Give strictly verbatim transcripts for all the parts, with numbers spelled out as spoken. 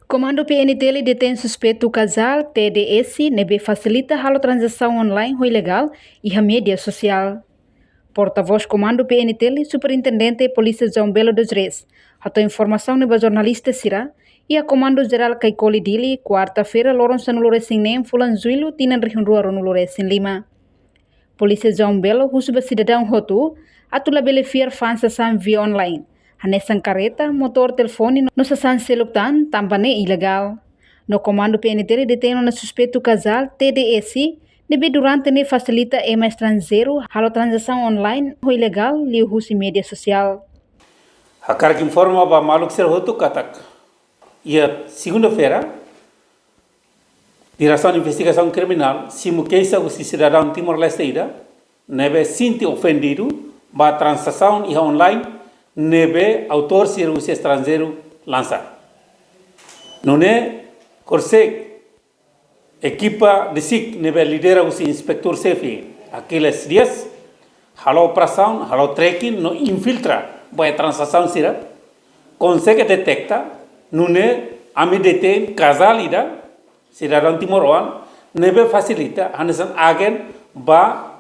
Komandu P N T L detein suspeitu kazál T D S ne'ebé fasilita halo tranzasaun online ho ilegál iha média sosiál. Portavós Komandu P N T L, Superintendente Polísia João Belo dos Reis, hato'o informasaun ne'e ba jornalista sira iha Komandu Jerál Caicoli Dili, kuarta-feira, loron sanulu-resin-neen fulan Jullu, tinan rihun rua ruanulu-resin-lima. Polísia João Belo husu ba sidadaun hotu atu labele fiar fa'an sasán via online, hanesan karreta, motór, telefone no sasán seluk tan, tanba ne'e ilegál. No Komandu P N T L detein ona suspeitu kazál T D S ne'ebé durante ne'e fasilita ema estranjeiru halo tranzasaun online ho ilegál liuhusi média sosiál. Hakarak informa ba maluk sira hotu katak iha segunda-feira, Diresaun Investigasaun Kriminál simu keixa husi sidadaun Timor-Leste ida ne'ebé sente ofendidu ba tranzasaun iha online ne'ebé autór sira husi estranjeiru lansa. Nune'e, horisehik ekipa DISIK ne'ebé lidera husi Inspetór Xefe Aquiles Dias halo operasaun, halo tracking no infiltra ba iha tranzasaun sira, konsege deteta, nune'e ami detein kazál ida, sidadaun timoroan, ne'ebé fasilita hanesan agen ba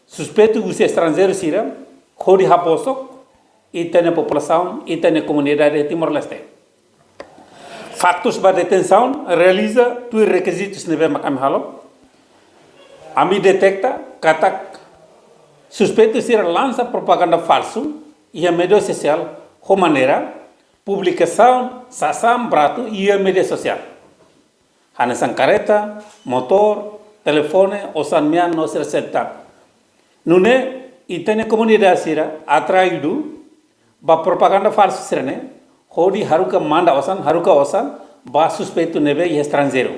suspeitu husi estranjeiru sira hodi habosok ita-nia populasaun, ita-nia komunidade Timor-Leste. Faktus ba detensaun realiza tuir rekizitus ne'ebé mak ami halo. Ami deteta katak suspeitu sira lansa propaganda falsu iha média sosiál ho maneira publikasaun sasán baratu iha média sosiál, hanesan karreta, motór, telefone, osan mean no sira seluk tan. Nune'e, ita-nia komunidade sira atraidu ba propaganda falsu sira-ne'e, hodi haruka manda osan, haruka osan ba suspeitu ne'ebé iha estranjeiru.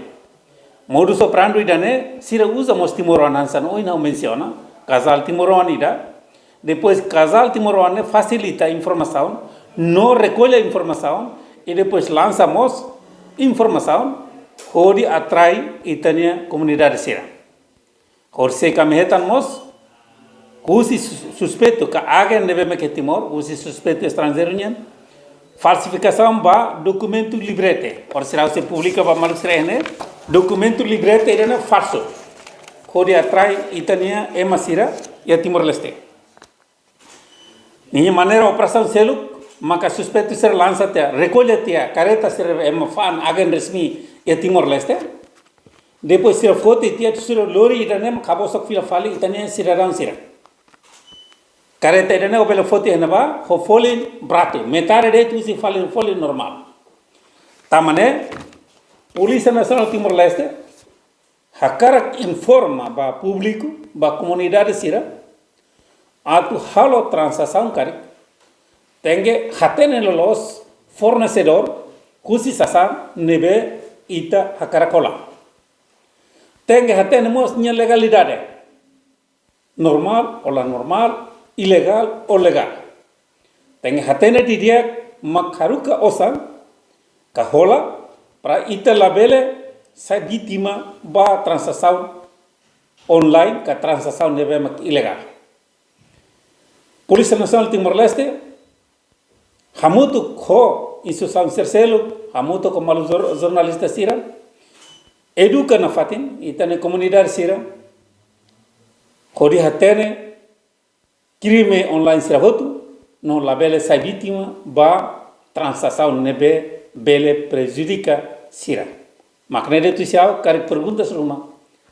Modus operandi ida-ne'e sira uza mós timoroan hanesan ohin ha'u mensiona, kazál timoroan ida. Depois kazál timoroan ne'e fasilita informasaun, no rekolla informasaun, i depois lansa mós informasaun hodi atrai ita-nia komunidade sira. Horisehik ami hetan mós, husi sus-, suspeitu ka agen ne'ebé mak iha Timor, husi suspeitu estranjeiru nian, falsifikasaun ba dokumentu librete. Orsida ha'u sei publika ba maluk sira iha ne'e, dokumentu librete ida-ne'e falsu. Hodi atrai ita-nia ema sira iha Timor-Leste. Ninia maneira operasaun seluk, maka suspeitu sira lansa tiha, rekolla tiha karreta sira ema fa'an agen resmi iha Timor-Leste. Depois sira foti tiha, sira lori ida-ne'e mak habosok fila fali ita-nia sidadaun sira. Karreta ida-ne'e ó bele foti iha ne'ebá ho folin baratu, metade de'it husi folin, folin normál. Tanba ne'e, Polísia Nasionál Timor-Leste hakarak informa ba públiku, ba komunidade sira, atu halo tranzasaun karik, tenke hatene loloos fornesedór husi sasán ne'ebé ita hakarak hola. Tenke hatene mós nia legalidade. Normál ou la normál, ilegál ou legál. Tenke hatene didi'ak mak haruka osan ka hola para ita labele sai vítima ba tranzasaun online ka tranzasaun ne'ebé mak ilegál. Polísia Nasionál Timor-Leste hamutuk ho instituisaun sira seluk, hamutuk ho maluk jor-, jornalista sira, eduka nafatin ita-nia komunidade sira, hodi hatene krime online sira hotu, no labele sai vítima ba tranzasaun ne'ebé bele prejudika sira. Mak ne'e de'it husi ha'u, karik perguntas ruma,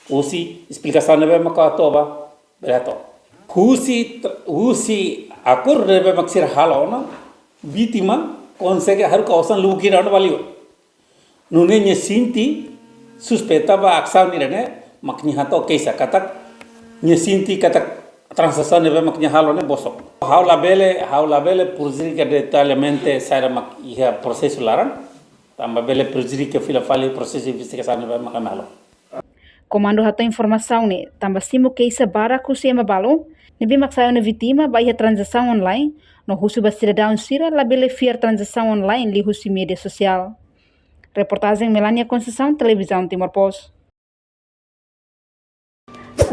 husi esplikasaun ne'ebé mak ha'u hato'o ba, bele hato'o. Husi tr-, husi akordu ne'ebé mak sira halo ona, vítima konsege haruka osan lubuk hira ona ba li'ur. Nune'e nia sente suspeita ba asaun ida-ne'e, mak nia hato'o keixa katak, nia sente katak tranzasaun ne'ebé mak nia halo ne'e bosok. Ha'u labele, ha'u labele prejudika detallemente saida mak iha prosesu laran, tanba bele prejudika fila fali prosesu investigasaun ne'ebé mak ami halo. Komandu hato'o informasaun ne'e tanba simu keixa barak husi ema balu ne'ebé mak sai ona vítima ba iha tranzasaun online, no husu ba sidadaun sira labele fiar tranzasaun online liuhusi média sosiál. Reportajen Melania Conceição, Televizaun Timor Post.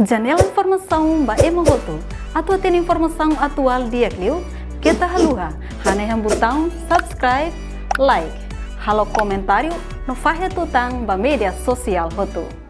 Janela informasaun ba ema hotu. Atu hatene informasaun atuál di'ak liu, keta haluha hanehan butaun subscribe, like, halo komentáriu, no fahe tutan ba média sosiál hotu.